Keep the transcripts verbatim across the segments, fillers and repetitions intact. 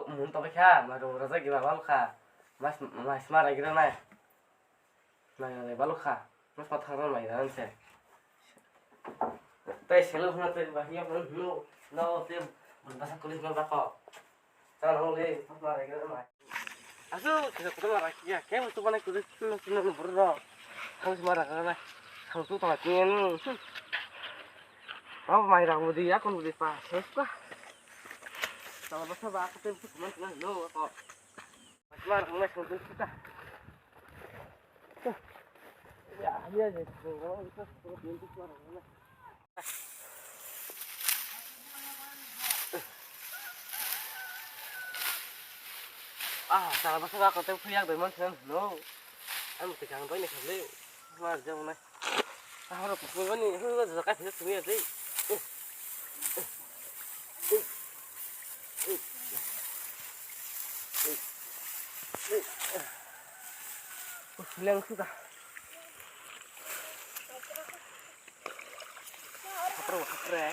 Mun to kha, ma ro ra jagi ba bal kha. Mas, mas ma ra gira nai. Mai ra bal kha. Mas ma thang mai ra se. Tai selo na te ba ya no no te basa kulis ma ba ko. Chalo le, thok ma rega mai. Asu, kisa kutu ma rakia, ke mutu bana kutu no no no bro. Thang ma raga na. Thang tu tama kien. Mau mai rang mudi ya kon mudi pa. Seska. Tama basa ba ka tem tu kuman kuman no ko. Ma rang na thang tu kita. Ya, ya, ya. Ah, sala bwswk a kotor phiya doi man thang no. Ang twi kang doi ni khamle. Mar jong na. Ah, ro ko ni hu ga ka phiya thung ya dei. Leng suka. Hapre, hapre.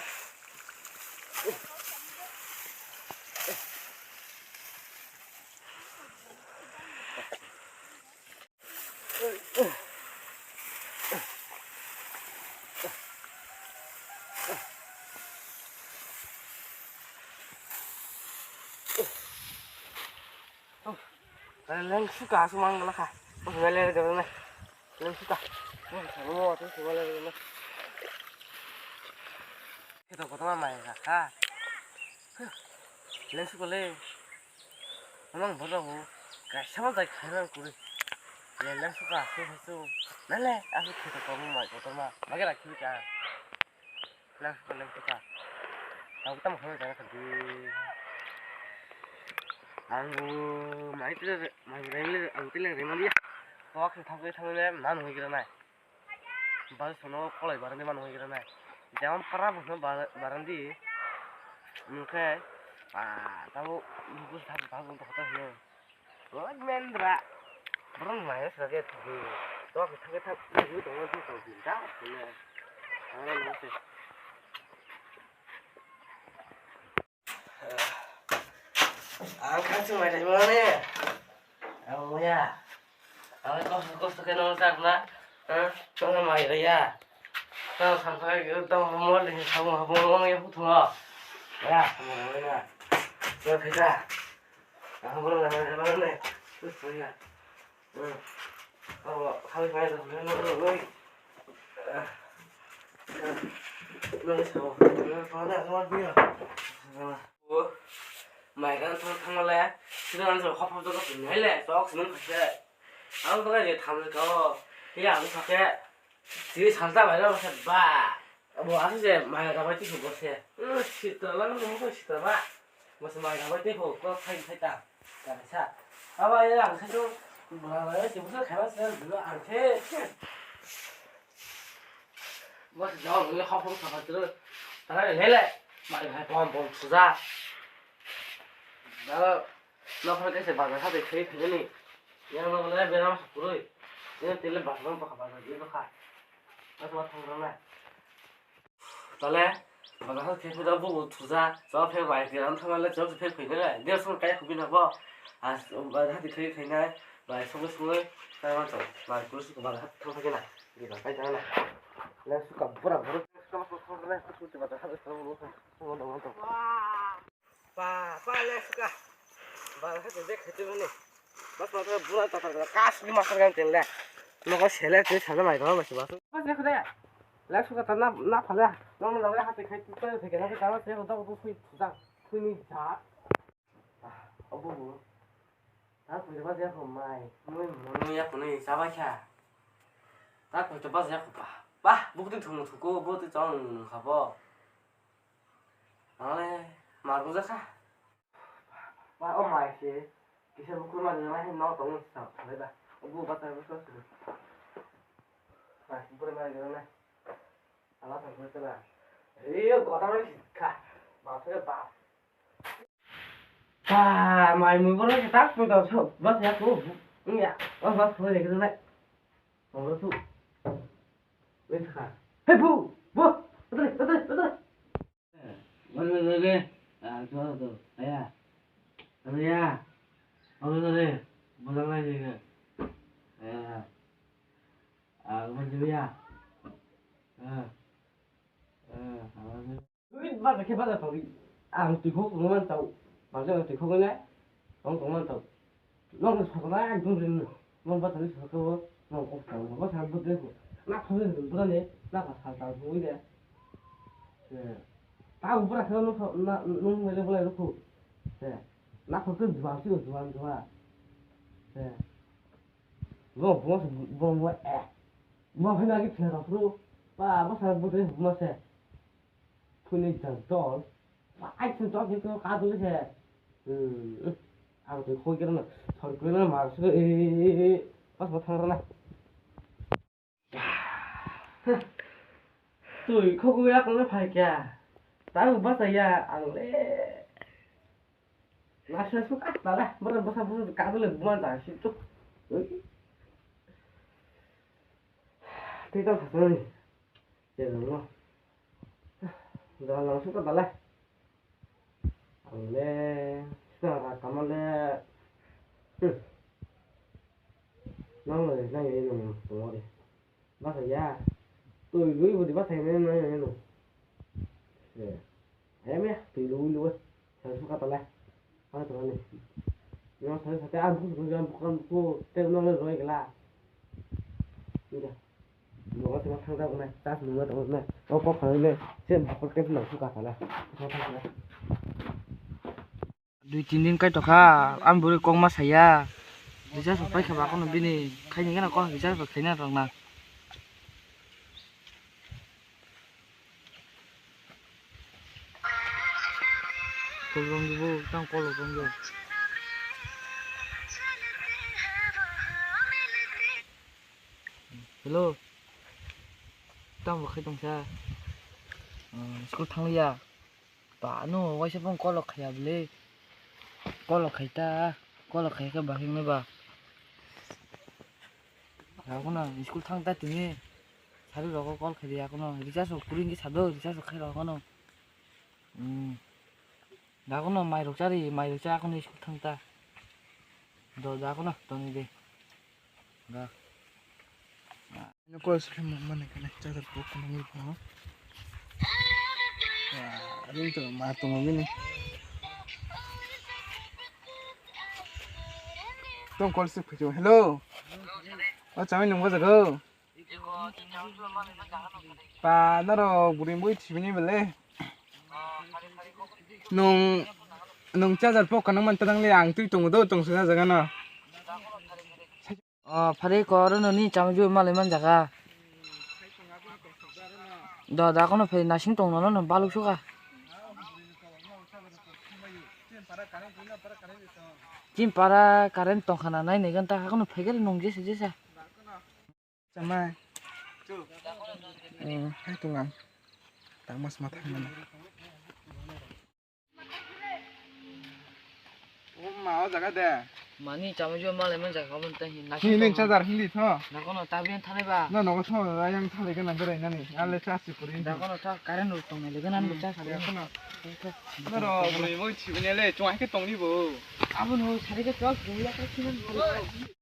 Leng suka aswk mang gana kha. Leng suka. Leng suka. Kheto kotorma mai kha. Leng suka le. Mang bola bo. Kaisa ma jai khai mang kuri. Leng suka aswk aswk. Nale aswk kheto kotorma mai kotorma. Mage rakhi ka. Leng suka, leng suka. Tamo tamo khe jana kadi. Ang bo mai tile, mai reng le, ang tile reng mali. Tok thang thang le ma nungwi gira nai. Bal sono kolai barani ma nungwi gira nai. Jemon para bo no barandi. Mungkhe, ah, tamo buku sa buku hotel hino. Oi mendra. Borok nai sage thagi. Tok thagi thak thagi tongo thang tong bin da. Ano nang se. Ang kha se mai thai mane. Ang moya. Ang kosto kosto khe no sak na. Ha? Tong mai ya. Tong sam kha ekdom mo le sa mo mo ya hu thong. Ya, mo na. Mo thai da. Ang borok nang nang nang nang. Sus ya. Hmm. Abo khawi khawi da nang nang nang. Ah. Nang sa mo. Nang sa da sa dia. O, mai gan thang thang le. Sida nang sa khop khop da ko nai le. Sok sinung khaise. Ang baga je tham le ko. Kila ang kha ke. Siri salta bai lo se ba. Abo aswk se mai rok bai twi bo se. Sitra lang nung ko sitra ba. Bo se mai rok bai twi bo ko khai khai ta. Ka sa. Abo ya ang khai to. Ba ba se bo khai ba se dilo ang khe. Bo se jao ni khop khop sa ba tro. Tara le le. Mai hai bom bom suja. Da. Nokphar kaisa bazar hati khe philini. Yang nokle beram sa kwrwi. Yang tele bazar bokha bazar di bokha. Asma thangrana. Tale bazar hati khe phila bubu thuja. Chok phe bai tiran thangle chok phe philini. Dia sung kai khubina bo. As bazar hati khe khainai. Bai sungwi sungwi. Tama chok. Bai kursi bazar hati thang phakina. Di ba kai thangna. Le suka bura bura. Suka suka thangna. Suka bazar hati thang. Suka dong dong. Ba, ba, le suka. Ba, le suka, je khete mane. Mas ma bura tatar kala, kas ni masar gan tenle. Nogo sele te sale mai dama masi basu. Mas le khade. Le suka ta na, na phale. Nong na le hate khai tu ta te kena ta se hoda ko tu sui ta. Sui ni ja. Obo bo. Ta pui ba je ko mai. Mui mui ya ko ni sa ba kha. Ta pui ba je ko ba. Ba, bu tu thung thu ko, bu tu chong kha bo. Ang le mar bujak kha. Ba o mai se kisa bukur ma nang nai no tong sa thale da. O bu ba ta bu sa. Mai bukur ma nang nai. Ala thang ko tela. Ei o gota mai kha. Ba se ba. Ba mai mu boro ke tak pun tong so. Ba se ko. Iya. O ba ko le ke nai. Boro tu. Wei kha. Hei bu. Bu. Betul betul betul. Wale, wale, wale. Ah, tu, tu. Aya. Ano ya, ano na de, bujang lai de. Eh, ah, bujang ya. Eh, eh, ano. Ui, ba, ke ba, tau. Ang twi khok, no man tau. Ba, ke twi khok na. Tong, tong man tau. Nong sakla ekdom rin, nong ba tani sakla o, nong kok tang, ba sa bwtwi ko. Na khole bwtwi ne, na ba sa tang ko de. Eh, ta ubra khana no na nong mele bwlai rukhu. Eh, na khok ke juan si juan juan. Eh, bo bo bo bo eh, bo phai na ki phera ro. Ba ba sa bwtwi ma se. Phunui jang dol. Ai, phun dol, phun dol, ka dol se. Hmm. Ang twi khoi kira na. Thor kira na, mar se. Eh, eh, eh, eh. Pas ma thang rana. Twi khogwi ya kono phai kya. Tang basa ya, ang le. Nasa su ka tala, mara basa basa ka dol le buman ta si tu. Twi tang sa ni. Jajangno. Jalang suka dalai. Ang le, suka ra kamale. Hmm. Nang le, nang ye nung, tungori. Basa ya. Tui lui budi basa ya, nang ye nung. Ya. Ayam ya, tui lui lui. Jalang suka dalai. Ano tongani. Yang sate sate ang buku buku yang buku buku teh nol roi gela. Iya. Buku tengah tangga guna tas nunggu tengah guna. Oh kok kalau ini saya buku teh nol suka salah. Dui tin din kai tokha ang buri kok ma saya. Bisa sampai ke bakon bini kai ni kena kok bisa sampai kena rong na. Kolom di bo, tang kolom di. Hello. Tang bo khai tong sa. School thang ya. Ba no waisa bong kolok khaya bele. Kolok khai ta. Kolok khai ka bahing ne ba. Akono school thang ta tini. Sari rogo call khai di akono. Recharge rok puring ki sado, recharge rok khai rok akono. Hmm. Da akono mai rok chari, mai rok cha akono school thang ta. Do da akono toni de. Da. Ano call se khai mane kane charger pok kono ngi pho. Ring to ma to mo bini. Tong call se pho. Hello. O chami nung bo jago. Pa norok buri bui thibini bele. Nung nung charger pok kanang man tanang le ang twi tongo do tong sa jaga no. O phari ko oro no ni chami jui malai man jaga. Do da kono phai nasing tong no no baluk suka. Chim para current tong khana nai nai gan ta kono phai gari nung jesa jesa. Chamai. Eh, hai tungang. Tangmas ma thangmani. O ma o jaga de. Mani chama jo malai man jaga mon ta hin. Hindi charger hindi tho. Na kono ta bian thane ba. Na nogo tho yang thale kana berai nani. Ale charge puri. Da kono ta current rok tong nai le kana charge puri. Noro buri moi chibine le chong hai ke tong ni bo. Abo no sari ke chok ya ka chinan.